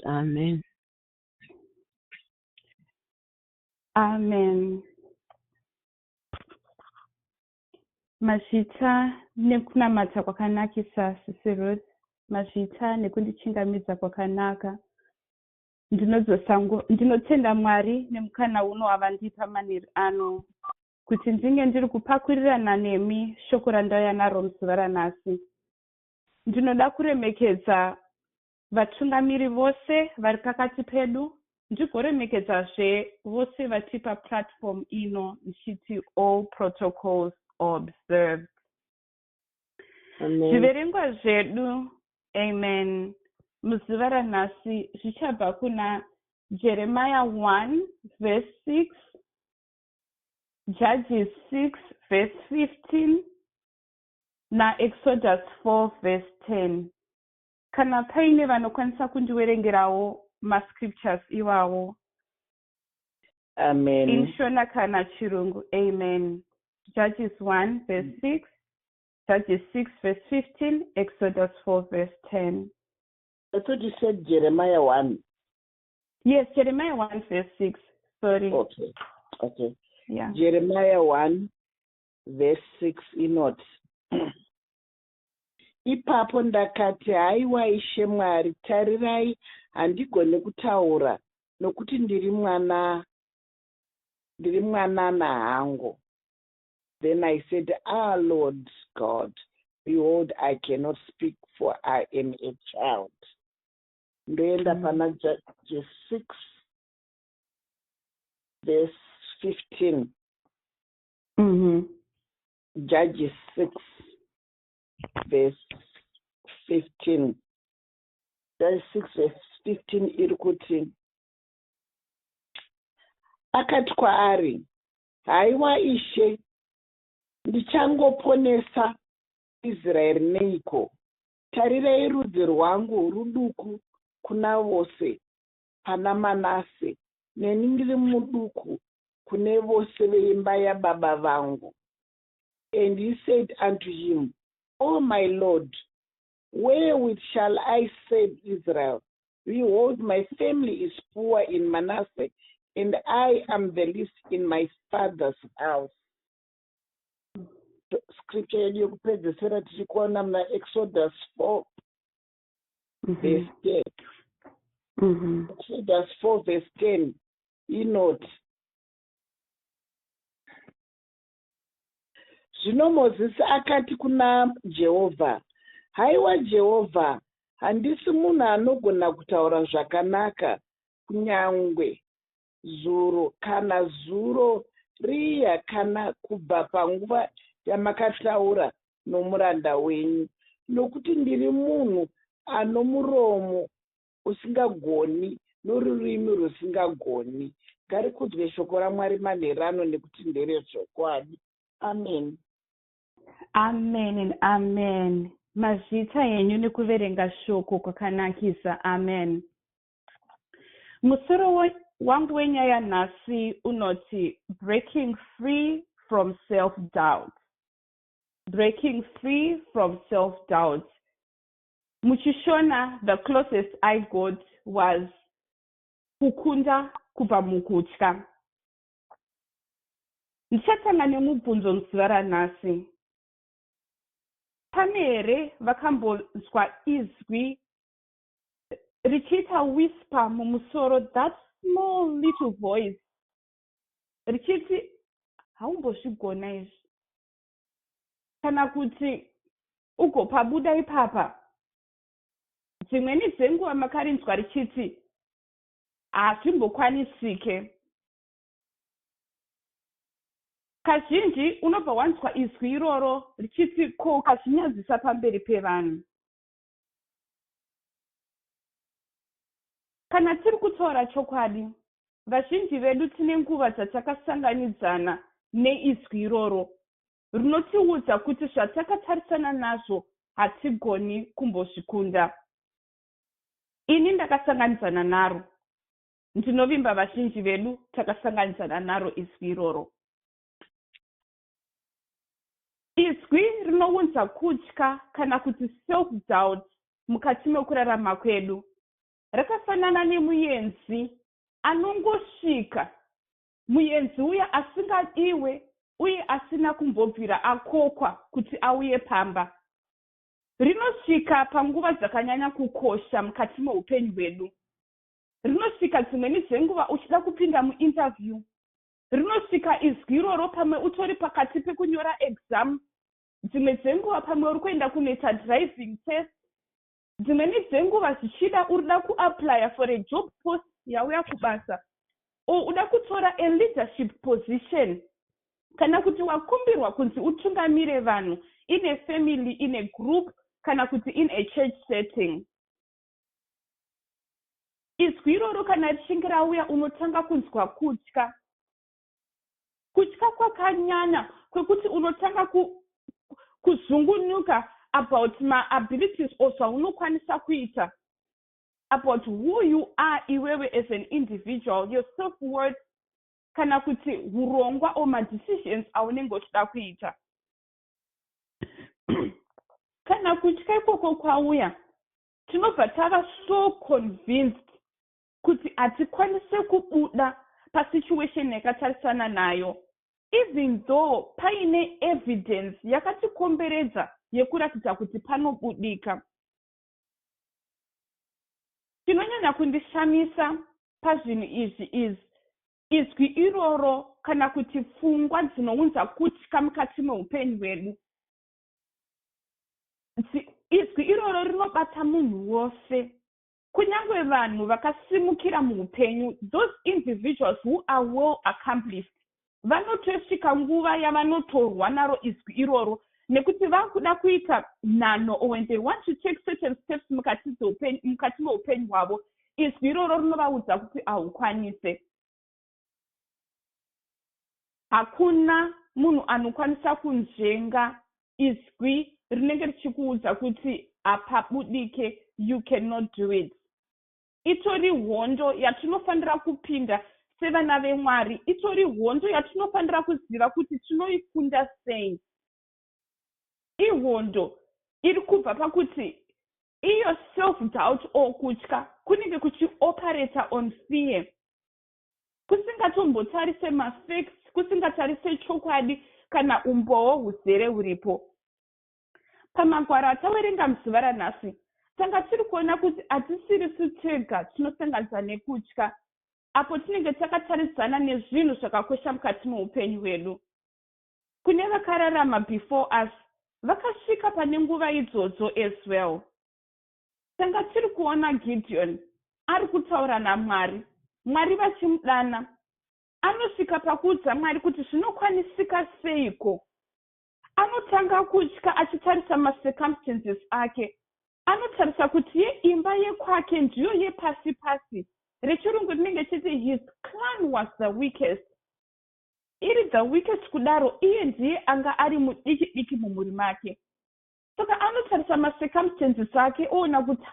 Jesu. Amen. Amen. Mazvita nekunamata kwakanakisa, Sisi Ruth. Mazvita nekundichingamidza kwakanaka. Ndinodzosa ndinotenda Mwari nemukana uno wavandipa manheru ano kuti ndinge ndiri kupakurirana nemi shoko randauya naro muzuva ranhasi. Ndinoda kuremekedza vatungamiri vose vari pakati pedu, ndigoremekedzazve vose vatipa platform ino ndichiti all protocols observed. Amen. Zviverengwa zvedu, amen, muzuva ranhasi zvichabva kuna Jeremiah 1 verse 6, Judges 6 verse 15 naExodus 4 verse 10. Kana paine vanokwanisa kundiwerengerawo mascriptures iwawo. Amen. In Shona kana Chirungu, amen. Judges 1 verse 6, Judges 6 verse 15, Exodus 4 verse 10. I thought you said Jeremiah 1. Yes, Jeremiah 1 verse 6. Sorry. Okay. Okay. Yeah. Jeremiah 1 verse 6 inoti, Ipapo ndakati, Haiwa Ishe Mwari, tarirai, handigoni kutaura, nokuti ndiri mwana, ndiri mwanana hangu. Then I said, Ah, Lord God, behold, I cannot speak, for I am a child. Ndoenda pana Judges 6 verse 15. Judges 6 verse 15. Judges 6 verse 15 iri kuti, Akati kwaari, Haiwa Ishe, ndichangoponesa Israeri neiko? Tarirai rudzi rwangu ruduku kuna vose pana Manase, neni ndiri muduku kune vose veimba yababa vangu. And he said unto him, O my Lord, wherewith shall I save Israel? Behold, my family is poor in Manasseh, and I am the least in my father's house. Scripture yedu yekupedzesera tichikuona muna Exodus 4 verse 10. Exodus 4 verse 10 inoti, Zvino Mozisi akati kuna Jehovha, Haiwa Jehovha, handisi munhu anogona kutaura zvakanaka, kunyangwe zuro kana zuro riya kana kubva panguva yamakataura nomuranda wenyu, nokuti ndiri munhu ano muromo usingagoni norurimi rusingagoni. Ngarikudzwe shoko raMwari manheru ano nekuti nderezvokwadi. Amen. Amen and amen. Mazvita henyu nekuverenga shoko kwakanakisa. Amen. Musoro wangu wenyaya nhasi unoti Breaking Free from Self-Doubt. Breaking Free from Self-Doubt. MuchiShona, the closest I got was kukunda kubva mukutya. Ndichatanga nemubvunzo muzuva ranhasi. Pane here vakambonzwa izwi richiita whisper mumusoro, that small little voice, richiti haumbozvigona izvi, kana kuti ugopabuda ipapa? Dzimweni dzenguva makarinzwa richiti hazvimbokwanisike. Kazhinji unobva wanzwa izwi iroro richiti ko ukazvinyadzisa pamberi pevanhu. Kana tiri kutaura chokwadi, vazhinji vedu tine nguva dzatakasanganidzana neizwi iroro rinotiudza kuti zvatakatarisana nazvo hatigoni kumbozvikunda. Ini ndakasanganidzana naro. Ndinovimba vazhinji vedu takasanganidzana naro izwi iroro. Izwi rinounza kutya kana kuti self-doubt mukati mekurarama kwedu. Rakafanana nemuenzi anongosvika, muenzi uya asingadiwe uye asina kumbobvira akokwa kuti auye pamba. Rinosvika panguva dzakanyanya kukosha mukati meupenyu hwedu. Rinosvika dzimweni dzenguva uchida kupinda muinterview. Rinosvika izwi iroro pamwe utori pakati pekunyora exam. Dzimwe dzenguva pamwe uri kuenda kunoita driving test. Dzimweni dzenguva zvichida uri kuda kuapplya for a job post yauya kubasa, or uda kutora a leadership position, kana kuti wakumbirwa kunzi utungamire vanhu in a family, in a group, kana kuti in a church setting. Izwi iroro kana richinge rauya, unotanga kunzwa kutya, kutya kwakanyanya kwekuti unotanga kuzungunuka about maabilities or zvaunokwanisa kuita, about who you are iwewe as an individual, your self worth, kana kuti urongwa or madecisions aunenge uchida kuita. Kana kutya ikoko kwauya, tinobva tava so convinced kuti hatikwanise kubuda pasituation yakatarisana nayo, even though paine evidence yakatikomberedza yekuratidza kuti panobudika. Chinonyanya kundishamisa pazvinhu izvi is izwi iroro kana kuti pfungwa dzinounza kutya mukati meupenyu hwedu. Izwi iroro rinobata munhu wose, kunyange vanhu vakasimukira muupenyu. Those individuals who are well accomplished vanotosvika nguva yavanotorwa naro izwi iroro, nekuti vakuda kuita nhanho or when they want to take certain steps mukati meupenyu hwavo, izwi iroro rinovaudza kuti haukwanise. Hakuna munhu anokwanisa kunzvenga izwi rinenge richikuudza kuti hapabudike, you cannot do it. Itori hondo yatinofanira kupinda sevana veMwari. Itori hondo yatinofanira kuziva kuti tinoikunda sei. Ihondo iri kubva pakuti iyo self doubt or kutya kunenge kuchioperata on fear, kusingatombotarise mafacts, kusingatarise chokwadi kana umbowo huzere huripo. Pamagwaro atawerenga muzuva ranhasi, tanga tiri kuona kuti hatisirisu tega tinosanganisa nekutya apo tinenge takatarisana nezvinhu zvakakosha mukati meupenyu hwedu. Kune vakararama before us vakasvika pane nguva idzodzo as well. Tanga tiri kuona Gideon ari kutaura naMwari, Mwari vachimudana. Anosvika pakuudza Mwari kuti zvinokwanisika seiko. Anotanga kutya achitarisa macircumstances ake. Anotarisa kuti yeimba yekwake ndiyo yepasi pasi. Rechirungu rinenge chiti his clan was the weakest. Iri the weakest kudaro, iye ndiye anga ari mudiki diki mumhuri make. Saka anotarisa macircumstances ake, oona kuti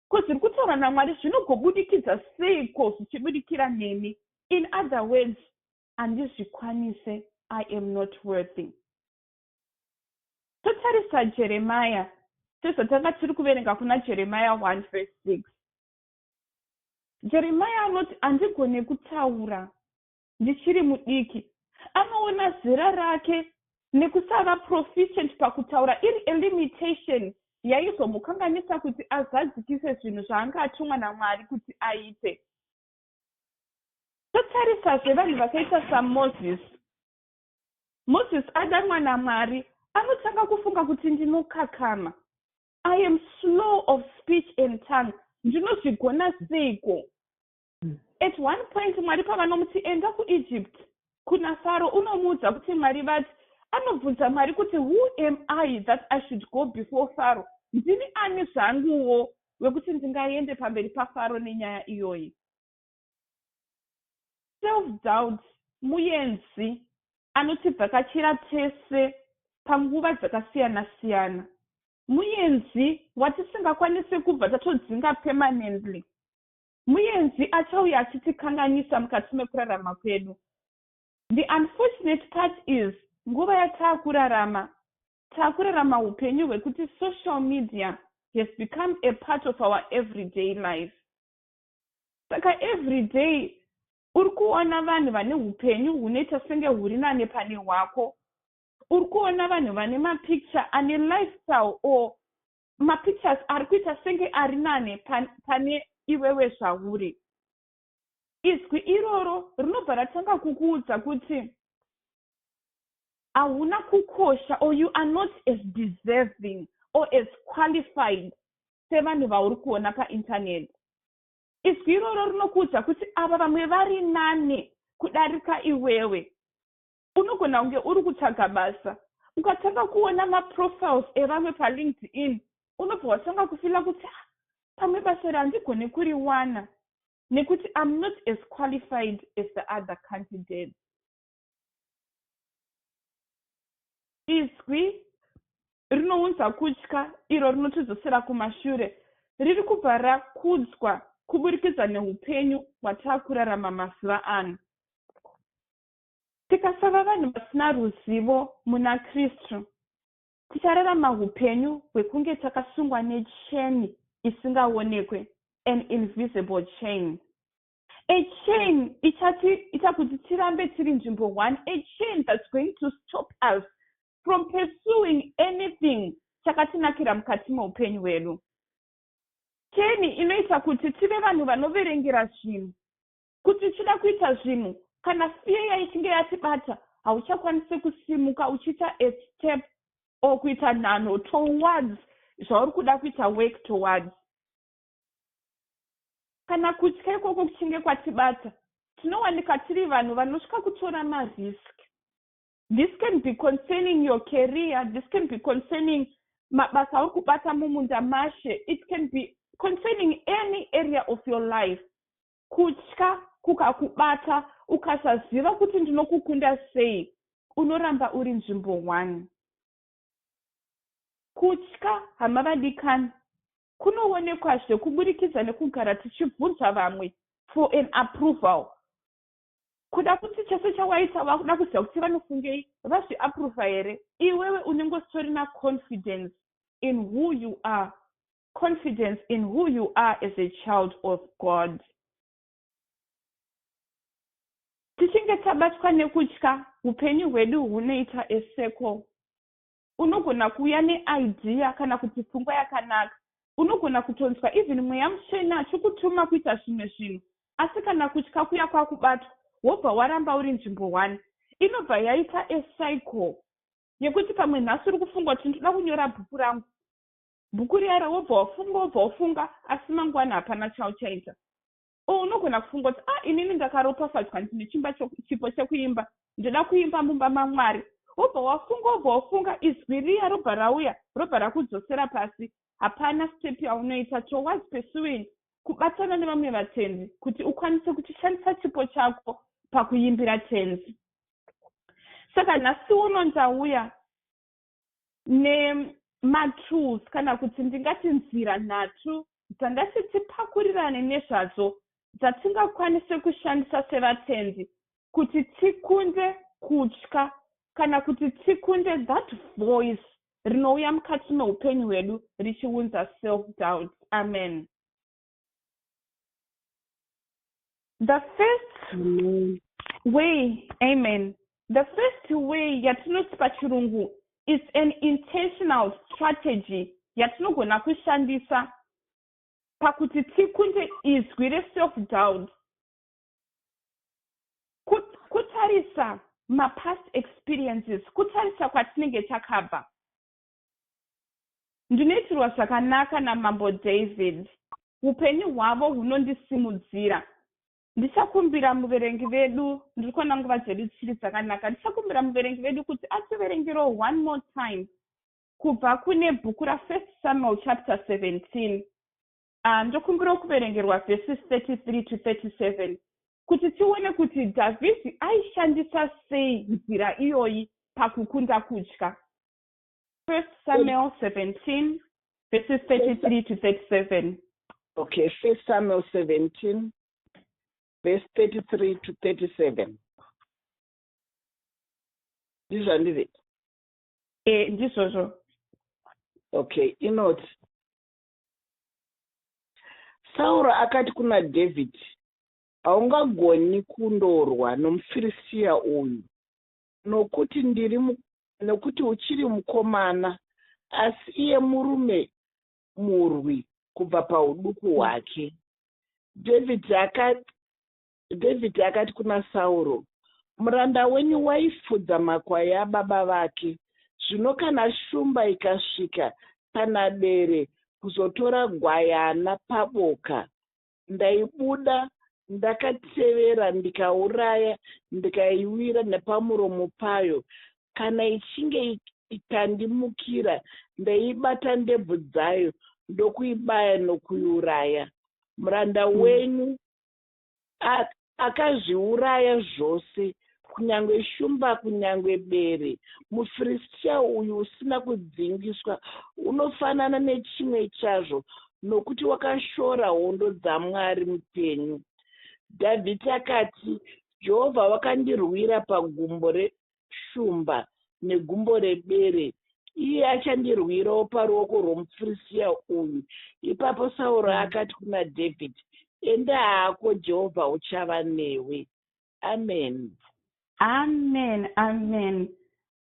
ko zviri kutaura naMwari zvinogobudikidza seiko zvichibudikira neni? In other words, handizvikwanise, I am not worthy. Totarisa Jeremaya, sezvatanga tiri kuverenga kuna Jeremaya 1 verse 6. Jeremaya anoti, "Handigone kutaura, ndichiri mudiki." Anoona zera rake nekusava proficient pakutaura iri a limitation yaizomukanganisa kuti azadzikise zvinhu zvaanga atumwa naMwari kuti aite. Totarisazve vanhu vakaita saMozisi. Mozisi adanwa naMwari, anotanga kufunga kuti ndinokakama, I am slow of speech and tongue, ndinozvigona seiko? At one point Mwari pavanomuti, "Enda kuEgypt kuna Faro unomuudza kuti Mwari vati," anobvunza Mwari kuti, "Who am I that I should go before Pharaoh? Ndini ani zvanguwo wekuti ndingaende pamberi paFaro nenyaya iyoyi?" Self doubt muenzi anotibvakachira tese panguva dzakasiyana siyana, muenzi watisingakwanisi kubva tatodzinga permanently, muenzi achauya achitikanganisa mukati mekurarama kwedu. The unfortunate part is nguva yataakurarama, taakurarama upenyu hwekuti social media has become a part of our everyday life. Saka every day uri kuona vanhu vane upenyu hunoita senge huri nane pane hwako. Uri kuona vanhu vane mapicture ane lifestyle or mapictures ari kuita senge ari nane pane iwewe zvauri. Izwi iroro rinobva ratanga kukuudza kuti hauna kukosha or you are not as deserving or as qualified sevanhu vauri kuona paintaneti. Izwi iroro rinokuudza kuti ava vamwe vari nane kudarika iwewe. Unogona kunge uri kutsvaga basa, ukatanga kuona maprofiles evamwe paLinkedIn, unobva watanga kufeela kuti, ah, pamwe basa randigone kuriwana nekuti I'm not as qualified as the other candidates. Izwi rinounza kutya iro rinotidzosera kumashure riri kubva rakudzwa kuburikidza neupenyu hwataakurarama mazuva ano. Tikasava vanhu vasina ruzivo muna Kristu, tichararama upenyu hwekunge takasungwa necheni isingaonekwe, an invisible chain. A chain ichatiita kuti tirambe tiri nzvimbo one, a chain that's going to stop us from pursuing anything chakatinakira mukati meupenyu hwedu. Cheni inoita kuti tive vanhu vanoverengera zvinhu. Kuti uchida kuita zvinhu, kana fear ichinge yatibata, hauchakwanisi kusimuka uchiita a step or kuita nhanho towards zvauri kuda kuita work towards. Kana kutya ikoko kuchinge kwatibata, tinowanika tiri vanhu vanosvika kutora marisk. This can be concerning your career, this can be concerning mabasa auri kubata mumunda mashe, it can be concerning any area of your life. Kutya kukakubata, ukasaziva kuti ndinokukunda sei, unoramba uri nzvimbo one. Kutya, hama vadikani, kunoonekwazve kuburikidza nekugara tichibvunza vamwe for an approval. Kuda kuti chese chawaita wakuda kuziva kuti vanofungei, vazviapprova here. Iwewe unenge usitorina confidence in who you are, confidence in who you are as a child of God. Tichinge tabatwa nekutya, upenyu hwedu hunoita a circle. Unogona kuuya neidea kana kuti pfungwa yakanaka, unogona kutonzwa even Mweya Mutsvene achikutuma kuita zvimwe zvinhu, asi kana kutya kuya kwakubatwa, wobva waramba uri nzvimbo one. Inobva yaita a cycle yekuti pamwe nhasi uri kufunga kuti ndoda kunyora bhuku rangu, bhuku riya, wobva wafunga, wobva wafunga, asi mangwana hapana chauchaita. O unogona kufunga kuti, ah, inini ndakaropafadzwa, ndine chimba, chipo chekuimba, ndoda kuimba mumba maMwari. Wobva wafunga, wobva wafunga, izwi riya robva rauya, robva rakudzosera pasi. Hapana step yaunoita towards pursuing kubatana nevamwe vatendi kuti ukwanise kuchishandisa chipo chako pakuimbira Tenzi. Saka nhasi uno ndauya nematools, kana kuti ndingati nzira nhatu dzangati tipakurirane nezvadzo, dzatingakwanise kushandisa sevatendi kuti tikunde kutya, kana kuti tikunde that voice rinouya mukati meupenyu hwedu richiunza self doubt. Amen. The first way, amen, the first way yatinoti pachirungu is an intentional strategy yatinogona kushandisa pakuti tikunde izwi reself doubt, kutarisa mapast experiences, kutarisa kwatinenge takabva. Ndinoitirwa zvakanaka naMambo David, upenyu hwavo hunondisimudzira. Ndichakumbira muverengi vedu, ndiri kuona nguva dzedu dzichiri dzakanaka, ndichakumbira muverengi vedu kuti ativerengerewo one more time kubva kune bhuku raFirst Samuel chapter 17. Ndokumbirawo kuverengerwa verses 33 to 37 kuti tione kuti Dhavhidhi aishandisa sei nzira iyoyi pakukunda kutya. First Samuel 17 verses 33 to 37. Okay, First Samuel 17 verse 33 to 37. Ndizvo handiri? E, ndizvozvo. Okay, inoti, Sauro akati kuna David, Haungagoni kundorwa nomuFiristia uyu, nokuti ndiri nokuti uchiri mukomana, asi iye murume murwi kubva pauduku hwake. Dhavhidhi akati kuna Sauro, "Muranda wenyu waifudza makwai ababa vake. Zvino kana shumba ikasvika kana bere kuzotora gwayana paboka, ndaibuda ndakatevera, ndikauraya, ndikaiwira nepamuromo payo. Kana ichinge ikandimukira, ndaibata ndebvu dzayo ndokuibaya nokuiuraya. Muranda wenyu akazviuraya zvose, kunyange shumba kunyange bere. MuFiristia uyu usina kudzingiswa unofanana nechimwe chazvo, nokuti wakashora hondo dzaMwari mupenyu." Dhavhidhi akati, "Jehovha wakandirwira pagumbo reshumba negumbo rebere. Iye achandirwirawo paruoko rwomuFiristia uyu." Ipapo Sauro akati kuna Dhavhidhi, "Enda hako, Jehovha uchava newe." Amen. Amen, amen.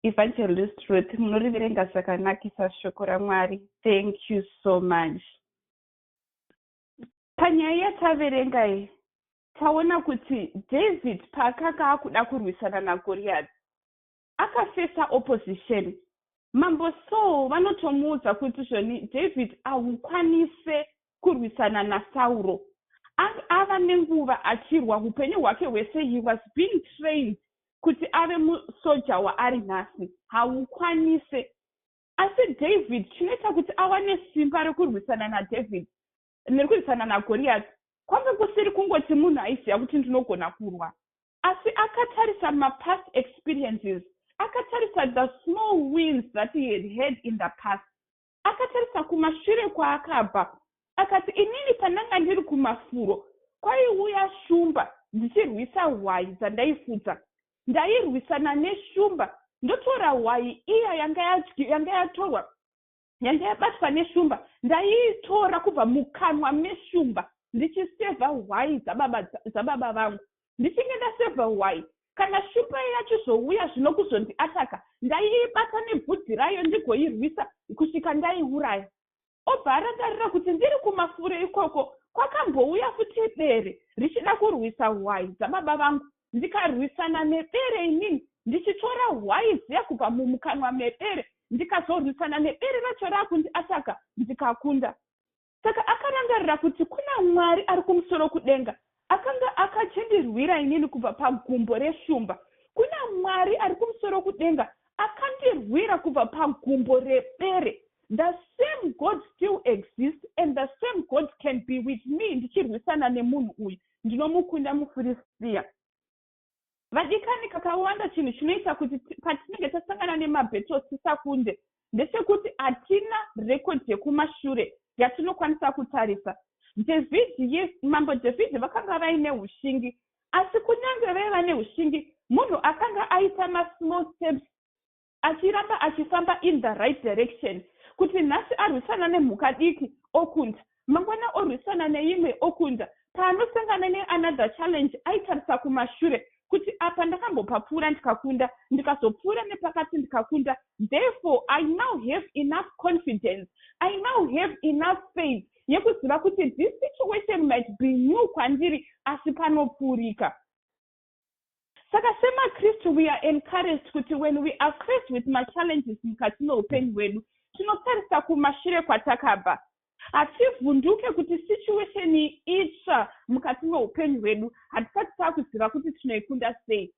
Evangelist Ruth, munoriverenga zvakanakisa shoko raMwari. Thank you so much. Panyaya yataverenga iyi, taona kuti David paakanga akuda kurwisana naGoriath, akafesa opposition. Mambo Saul vanotomuudza kuti zvoni, "David, haukwanise kurwisana naSauro." Ava nenguva achirwa upenyu hwake hwese. He was being trained kuti ave musoja waari nhasi. Haukwanise. Asi David, chinoita kuti awane simba rekurwisana naDavid, nekurwisana naGoriath, kwanga kusiri kungoti munhu aiziva kuti ndinogona kurwa, asi akatarisa mapast experiences, akatarisa the small wins that he had had in the past, akatarisa kumashure kwaakabva. Akati, "Inini pandanga ndiri kumafuro, kwaiuya shumba dzichirwisa hwai dzandaifudza. Ndairwisana neshumba, ndotora hwai iya yanga yatorwa, yanga yabatwa neshumba. Ndaiitora kubva mukanwa meshumba, ndichisevha hwai dzababa vangu. Ndichinge ndasevha hwai, kana shumba yachizouya zvino kuzondiataka, ndaiibata nebvudzi rayo, ndigoirwisa kusvika ndaiuraya." Obva arangarira kuti ndiri kumafuro ikoko kwakambouya futi bere richida kurwisa hwai dzababa vangu, ndikarwisana nebere inini, ndichitora hwai dziya kubva mumukanwa mebere, ndikazorwisana nebere racho rakundiataka, ndikakunda. Saka akarangarira kuti kuna Mwari ari kumusoro kudenga akanga akachindirwira inini kubva pagumbo reshumba. Kuna Mwari ari kumusoro kudenga akandirwira kubva pagumbo rebere. The same God still exists and the same God can be with me ndichirwisana nemunhu uyu. Ndinomukunda muFiristiya." Vadikani, kakawanda chinhu chinoita kuti patinenge tasangana nemabattles tisakunde ndechekuti hatina rekodhi yekumashure yatinokwanisa kutarisa. David, yes, Mambo David vakanga vaine ushingi, asi kunyange vaiva neushingi, munhu akanga aita masmall steps, achiramba achifamba in the right direction, kuti nhasi arwisana nemhuka diki okunda, mangwana orwisana neimwe okunda. Paanosangana neanother challenge, aitarisa kumashure kuti apa ndakambopapfuura ndikakunda, ndikazopfuura nepakati ndikakunda. Therefore I now have enough confidence, I now have enough faith yekuziva kuti this situation might be new kwandiri, asi panopfuurika. Saka semaKristu, we are encouraged kuti when we are faced with machallenges mukati meupenyu hwedu, tinotarisa kumashure kwatakabva. Hativhunduke kuti situation itsva mukati meupenyu hwedu, hatisati taakuziva kuti tinoikunda sei.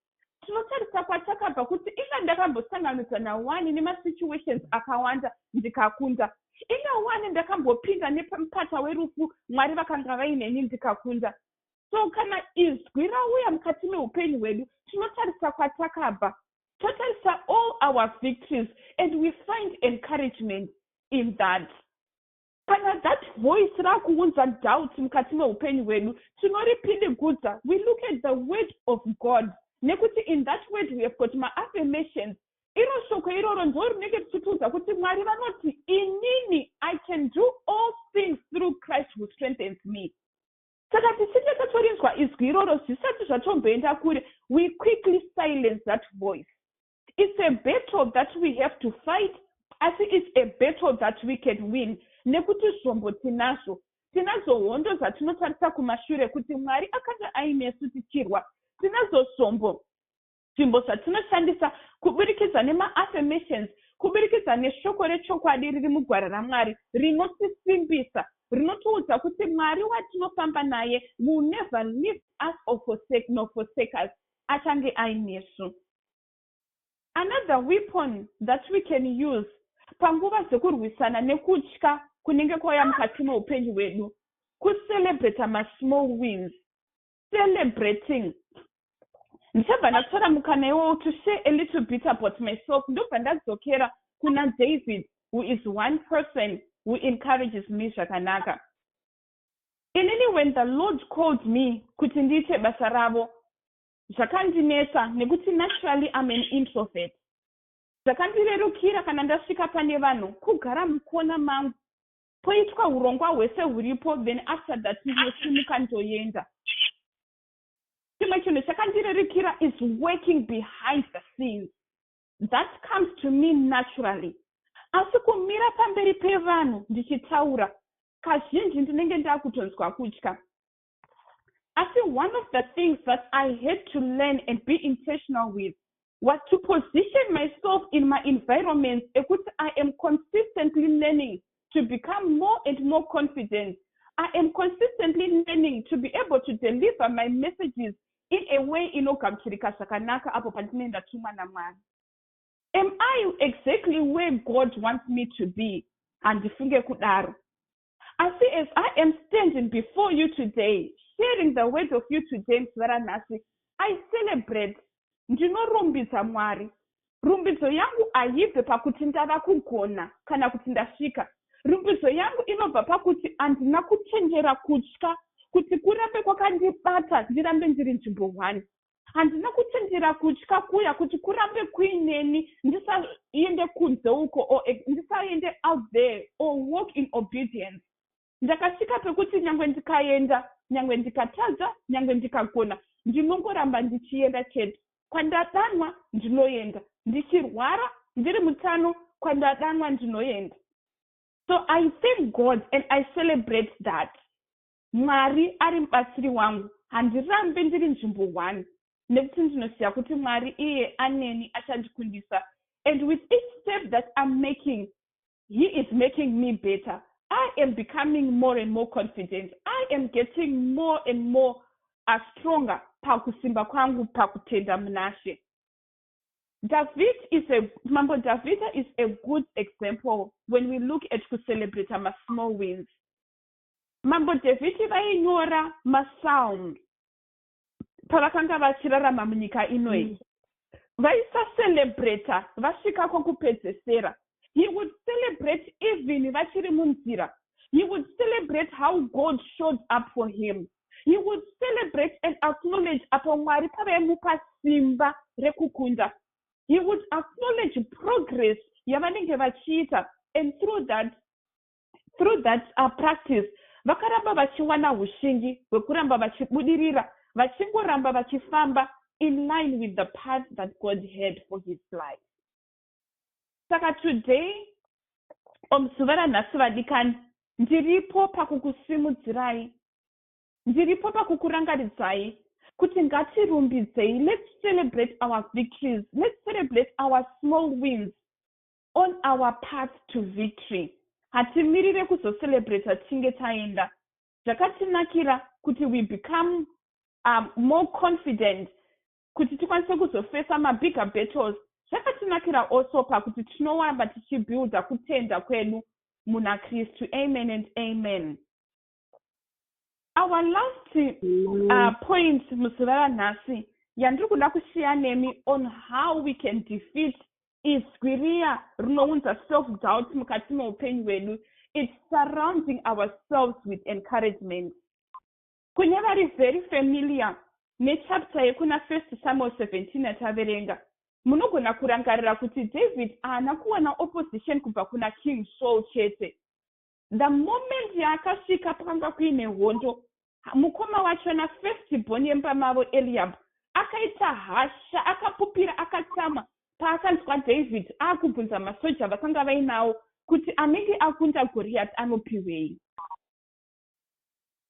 Tinotarisa kwatakabva kuti inga ndakambosanganidza nawani nemasituations akawanda ndikakunda. Inga wani ndakambopinda nepamupata werufu, Mwari vakanga vaineni, ndikakunda. So kana izwi rauya mukati meupenyu hwedu, tinotarisa kwatakabva, totarisa all our victories, and we find encouragement in that. Kana that voice rakuunza doubt mukati meupenyu hwedu, tinoripidigudza. We look at the word of God, nekuti in that word we have got maaffirmations. Iro shoko iroro ndo rinenge richitiudza kuti Mwari vanoti, "Inini I can do all things through Christ who strengthens me." Saka Saka tichinge tatorinzwa izwi iroro, zvisati zvatomboenda kure, we quickly silence that voice. It's a battle that we have to fight, asi it's a battle that we can win, nekuti zvombo tinazvo. Tinazo hondo dzatinotarisa kumashure kuti Mwari akanga ainesu tichirwa. Tinazo zvombo, zvimbo zvatinoshandisa kuburikidza nemaaffirmations, kuburikidza neshoko rechokwadi riri mugwara raMwari, rinotisimbisa, rinotiudza kuti Mwari watinofamba naye will never leave us or forsake, nor forsake us. Achange ainesu. Another weapon that we can use panguva dzekurwisana nekutya kunenge kwauya mukati meupenyu hwedu, kucelebrata masmall wins. Celebrating. Ndichabva ndatora mukana iwowo to share a little bit about myself. Ndobva ndadzokera kuna David, who is one person who encourages me zvakanaka. Inini, when the Lord called me kuti ndiite basa ravo, zvakandinetsa, nekuti naturally I'm an introvert. Zvakandirerukira kana ndasvika pane vanhu kugara mukona mangu, poitwa urongwa hwese huripo, then after that ndinosimuka ndoenda. Chimwe chinhu chakandirerukira is working behind the scenes. That comes to me naturally. Asi kumira pamberi pevanhu ndichitaura, kazhinji ndinenge ndakutonzwa kutya. Asi one of the things that I had to learn and be intentional with was to position myself in my environment ekuti I am consistently learning to become more and more confident. I am consistently learning to be able to deliver my messages in a way inogamuchirika zvakanaka apo pandinenge ndatumwa naMwari. Am I exactly where God wants me to be? Handifunge kudaro. Asi as I am standing before you today, sharing the word of you today, muzuva ranhasi, I celebrate. Ndinorumbidza Mwari. Rumbidzo yangu haibve pakuti ndava kugona kana kuti ndasvika. Rumbidzo yangu inobva pakuti handina kutendera kutya kuti kurambe kwakandibata, ndirambe ndiri nzvimbo one. Handina kutendera kutya kuya kuti kurambe kuineni, ndisaende kunze uko or ndisaende out there or walk in obedience. Ndakasvika pekuti nyange ndikaenda, nyange ndikatadza, nyange ndikagona, ndinongoramba ndichienda chete. Kwandadanwa ndinoenda, ndichirwara, ndiri mutano, kwandadanwa ndinoenda. So I thank God and I celebrate that Mwari ari mubatsiri wangu. Handirambe ndiri nzvimbo one, nekuti ndinoziva kuti Mwari iye aneni, achandikundisa. And with each step that I'm making, He is making me better. I am becoming more and more confident. I am getting more and more stronger pakusimba kwangu pakutenda munaShe. David is a Mambo Davida is a good example when we look at kucelebrate masmall wins. Mambo Dhavhidhi vainyora maPsalm pavakanga vachirarama munyika inoyi. Vaisacelebrata vasvika kwokupedzesera. He would celebrate even vachiri munzira. He would celebrate how God showed up for him. He would celebrate and acknowledge apo Mwari pavaimupa simba rekukunda. He would acknowledge progress yavanenge vachiita, and through that practice vakaramba vachiwana ushingi hwekuramba vachibudirira, vachingoramba vachifamba in line with the path that God had for his life. Saka today, omuzuva ranhasi, vadikani, ndiripo pakukusimudzirai, ndiripo pakukurangaridzai kuti ngatirumbidzei. Let's celebrate our victories. Let's celebrate our small wins on our path to victory. Hatimirire kuzocelebrata tichinge taenda. Zvakatinakira kuti we become more confident kuti tikwanise kuzofesa mabigger battles. Zvakatinakira also pakuti tinoramba tichibuilda kutenda kwedu muna Kristu. Amen and amen. Our last point muzuva ranhasi yandiri kuda kushiya nemi on how we can defeat izwi riya rinounza self doubt mukati meupenyu hwedu, it's surrounding ourselves with encouragement. Kune vari very familiar nechapter yekuna First Samuel 17 yataverenga, munogona kurangarira kuti David haana kuwana opposition kubva kuna King Saul chete. The moment yaakasvika pakanga kuine hondo. Mukoma wachona, first born yemba mavo, Eliab, akaita hasha, akapupira, akatsamwa paakanzwa David aakubvunza masoja vakanga vainawo kuti anenge akunda Goriati anopiwei.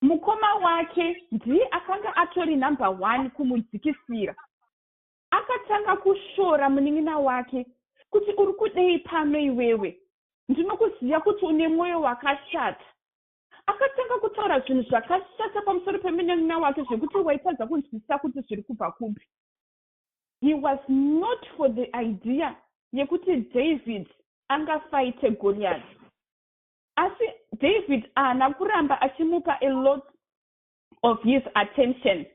Mukoma wake ndiye akanga atori number one kumudzikisira. Akatanga kushora munin'ina wake kuti, "Uri kudei pano iwewe? Ndinokuziva kuti une mwoyo wakashata." Akatanga kutaura zvinhu zvakashata pamusoro pemunin'ina wake zvekuti waitadza kunzwisisa kuti zviri kubva kupi. He was not for the idea yekuti David angafaite Goliath, asi David haana kuramba achimupa a lot of his attention.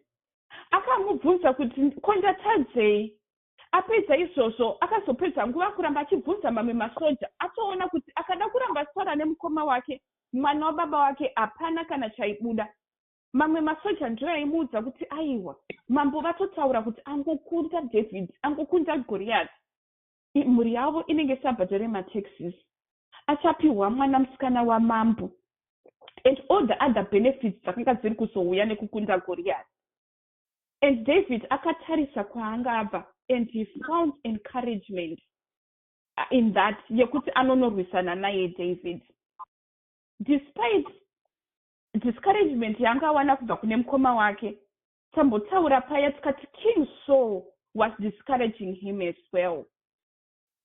Akamubvunza kuti, "Ko ndatadzei?" Apedza izvozvo, akazopedza nguva kuramba achibvunza mamwe masoja, atoona kuti akada kuramba achitaura nemukoma wake, mwana wababa wake, hapana kana chaibuda. Mamwe masoja ndiyo aimuudza kuti, "Aiwa, mambo vatotaura kuti angokunda David, angokunda Goriati, mhuri yavo inenge isabhadhare mataxes, achapiwa mwana musikana wamambo," and all the other benefits dzakanga dziri kuzouya nekukunda Goriati. And David akatarisa kwaanga abva and he found encouragement in that yekuti anonorwisana naye. David, despite discouragement yaanga awana kubva kune mukoma wake, tambotaura paya tikati King Saul was discouraging him as well.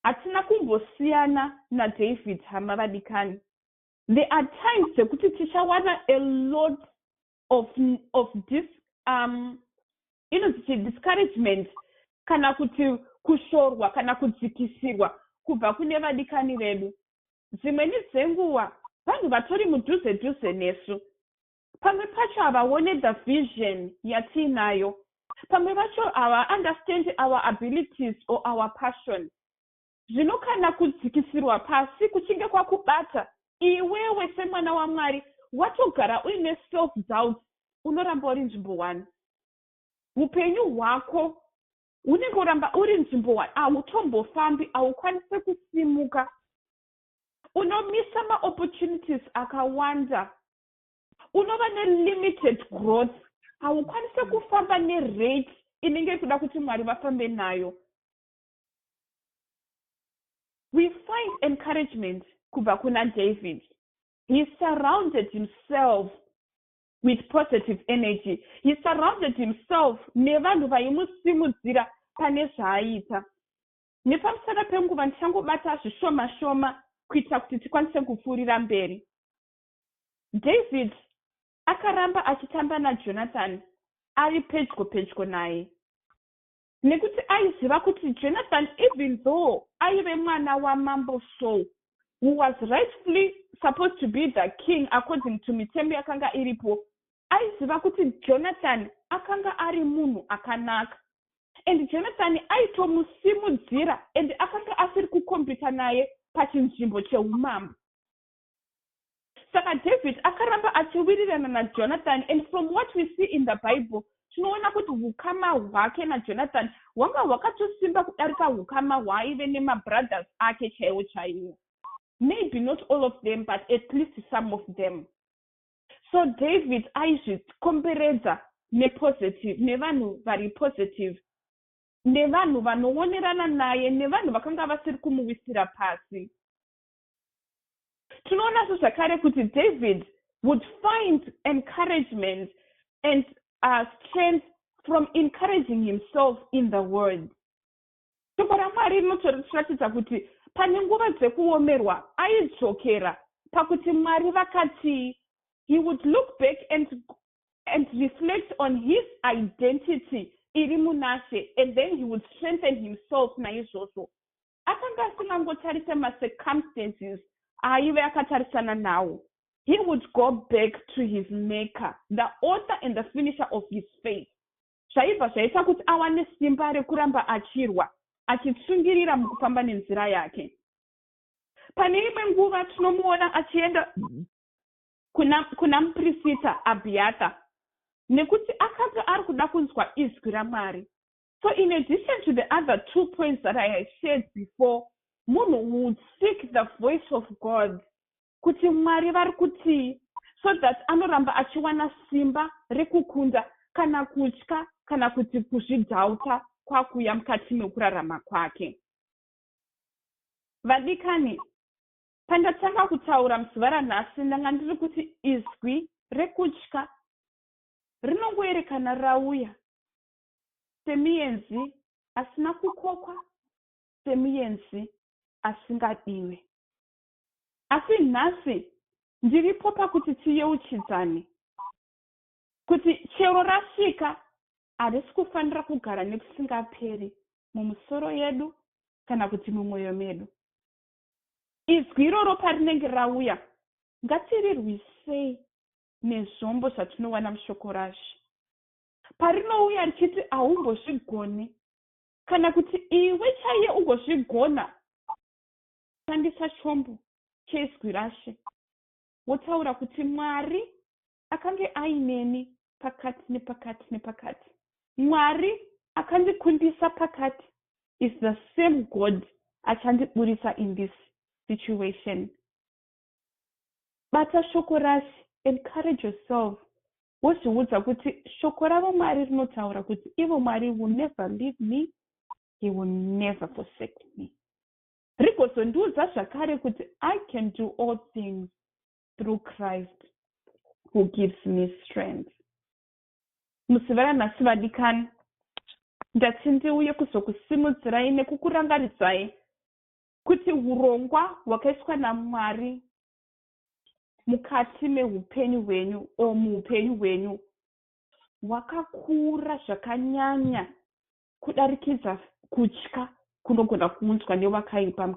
Hatina kumbosiyana naDavid, hama vadikani. There are times dzekuti tichawana a lot of this inonzi discouragement kana kuti kushorwa kana kudzikisirwa kubva kune vadikani vedu. Dzimweni dzenguva vanhu vatori mudhuze dhuze nesu, pamwe pacho havaone the vision yatiinayo, pamwe vacho havaunderstand our abilities or our passion. Zvino kana kudzikisirwa pasi kuchinge kwakubata iwewe semwana waMwari, watogara uine self doubt, unoramba uri nzvimbo one. Upenyu hwako unenge uramba uri nzvimbo one, hautombofambi, haukwanisi kusimuka, unomisa maopportunities akawanda, unova nelimited growth, haukwanisi kufamba nerate inenge kuda kuti Mwari vafambe nayo. We find encouragement kubva kuna David. He surrounded himself with positive energy. He surrounded himself nevanhu vaimusimudzira pane zvaaita. Nepamusana penguva, ndichangobata zvishoma shoma kuitira kuti tikwanise kupfuurira mberi. David akaramba achitamba naJonathan, ari pedyo pedyo naye, nekuti aiziva kuti Jonathan, even though aive mwana wamambo Saul, who was rightfully supposed to be the king according to mitemo yakanga iripo, aiziva kuti Jonathan akanga ari munhu akanaka and Jonathan aitomusimudzira and akanga asiri kukombita naye pachinzvimbo cheumambo. Saka David akaramba achiwirirana naJonathan, and from what we see in the Bible, tinoona kuti ukama hwake naJonathan hwanga hwakatosimba kudarika ukama hwaaive nemabrothers ake chaiwo chaiwo. Maybe not all of them, but at least some of them. So David aizvikomberedza nepositive, nevanhu vari positive, nevanhu vanoonerana naye, nevanhu vakanga vasiri kumuwisira pasi. Tinoona zvakare kuti David would find encouragement and strength from encouraging himself in the Word. Shoko raMwari rinotiratidza kuti pane nguva dzekuomerwa aidzokera pakuti Mwari vakati. He would look back and reflect on his identity iri munaShe, and then he would strengthen himself. Naizvozvo akanga asingangotarisa macircumstances aive akatarisana nawo. He would go back to his Maker, the author and the finisher of his faith. Zvaibva zvaita kuti awane simba rekuramba achirwa, achitsungirira mukufamba nenzira yake. Pane imwe nguva tinomuona achienda kuna muprista Abhiyatha nekuti akanga ari kuda kunzwa izwi raMwari. So in addition to the other two points that I had shared before, munhu would seek the voice of God, kuti Mwari vari kutii. so that anoramba achiwana simba rekukunda kana kutya kana kuti kuzvidhauta kwakuya mukati mekurarama kwake. Vadikani, pandatanga kutaura muzuva ranhasi, ndanga ndiri kuti izwi rekutya rinongoerekana rauya semienzi asina kukokwa, semienzi asingadiwe. Asi nhasi ndiripo pakuti tiyeuchidzane kuti chero rasvika, harisi kufanira kugara nekusingaperi mumusoro yedu kana kuti mumwoyo medu. Izwi iroro parinenge rauya, ngatirirwisei nezvombo zvatinowana mushoko rashe. Parinouya richiti haumbozvigoni, kana kuti iwe chaiye ugozvigona, shandisa chombo chezwi rashe, wotaura kuti, "Mwari akange aineni pakati nepakati nepakati. Mwari akandikundisa pakati is the same God achandiburisa in this situation." Bata shoko rashe, encourage yourself, wozviudza kuti shoko ravo Mwari rinotaura kuti ivo Mwari will never leave me, he will never forsake me. Rigozondiudza zvakare kuti I can do all things through Christ who gives me strength. Muzuva ranhasi, vadikani, ndati ndiuye kuzokusimudzirai nekukurangaridzai kuti urongwa hwakaiswa naMwari mukati meupenyu hwenyu o muupenyu hwenyu hwakakura zvakanyanya kudarikidza kutya kunogona kuunzwa newakaipa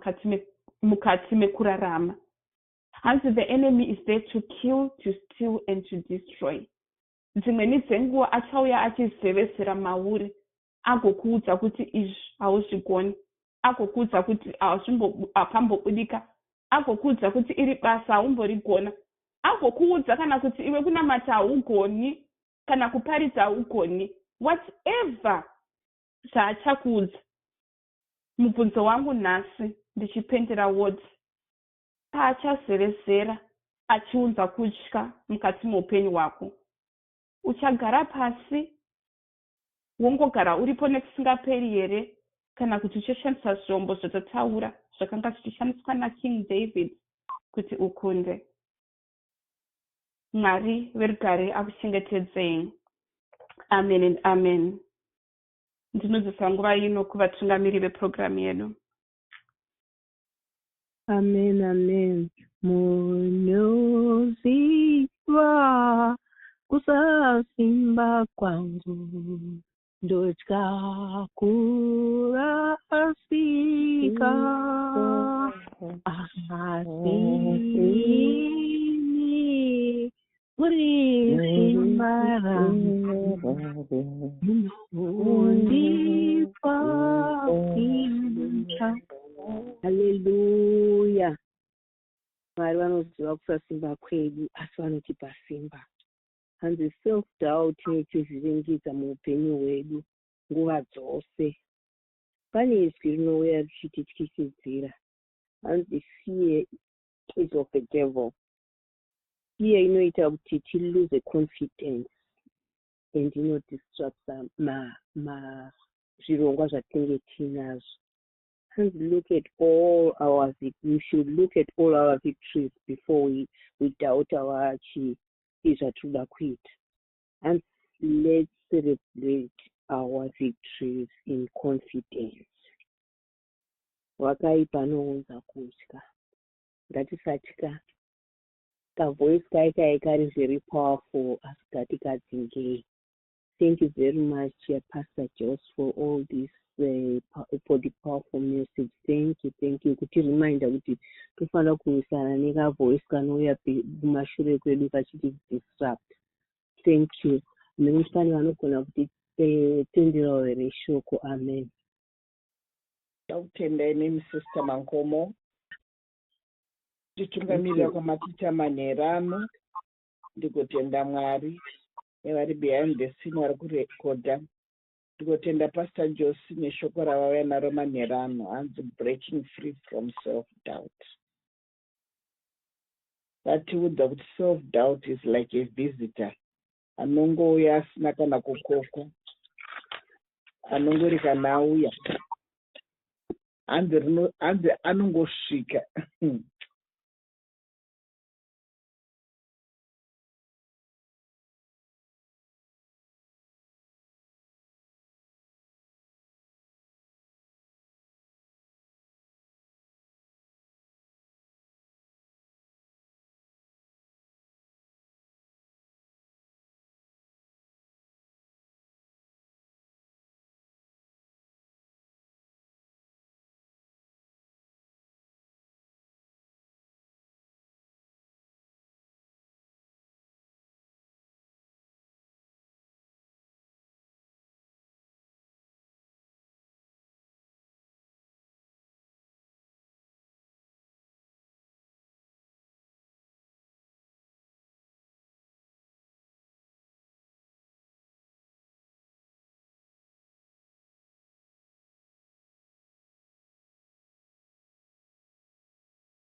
mukati mekurarama. Hanzi the enemy is there to kill, to steal and to destroy. Dzimweni dzenguva achauya achizevezera mauri, agokuudza kuti izvi hauzvigoni, agokuudza kuti hapambobudika, agokuudza kuti iri basa haumborigona, agokuudza kana kuti iwe kunamata haugoni, kana kuparidza haugoni, whatever zvaachakuudza. Mubvunzo wangu nhasi ndichipendera woti, paachazevezera achiunza kutya mukati meupenyu hwako, uchagara pasi wongogara uripo nekusingaperi here, kana kuti uchashandisa zvombo zvatataura zvakanga zvichishandiswa naKing David kuti ukunde? Mwari verugare akuchengetedzei. Amen and amen. Ndinodzisa nguva ino kuvatungamiri vepurogiramu yedu. Amen, amen. Munoziva kusasimba kwangu, ndotya kurasika, asi imi muri simba rangu, munondipa simba. Haleluya! Mwari vanoziva kusasimba kwedu, asi vanotipa simba. Hanzi self doubt inotivhiringidza muupenyu hwedu nguva dzose. Pane izwi rinouya richitityisidzira. Hanzi fear is of the devil. Fear inoita kuti tilose confidence and inodistracta zvirongwa zvatinenge tiinazvo. Hanzi look at all our we should look at all our victories before we doubt our chi zvatinoda kuita. Hanzi let's celebrate our victories in confidence. Wakaipa anounza kutya, ngatisatya. Kavoice kai kai kari very powerful, asi ngatikadzingei. Thank you very much, Pastor Jos, for all this, for the powerful message. Thank you, thank you kutiriminda kuti tofanira kurwisana nekavoice kanouya kumashure kwedu kachiti disrupt. Thank you. Nekuti pane vanogona kuti tenderawo here shoko? Amen. Ndakutendai nemi, Sister Mankomo, titungamirira kwamaticha manherano. Ndigotenda Mwari nevari behind the scene vari kurekodha. Ndigotenda Pastor Josi neshoko ravauya naro manherano, hanzi breaking free from self doubt. Vatiudza kuti self doubt is like a visitor anongouya asina kana kukokwa, anongori kana auya, hanzi anongosvika.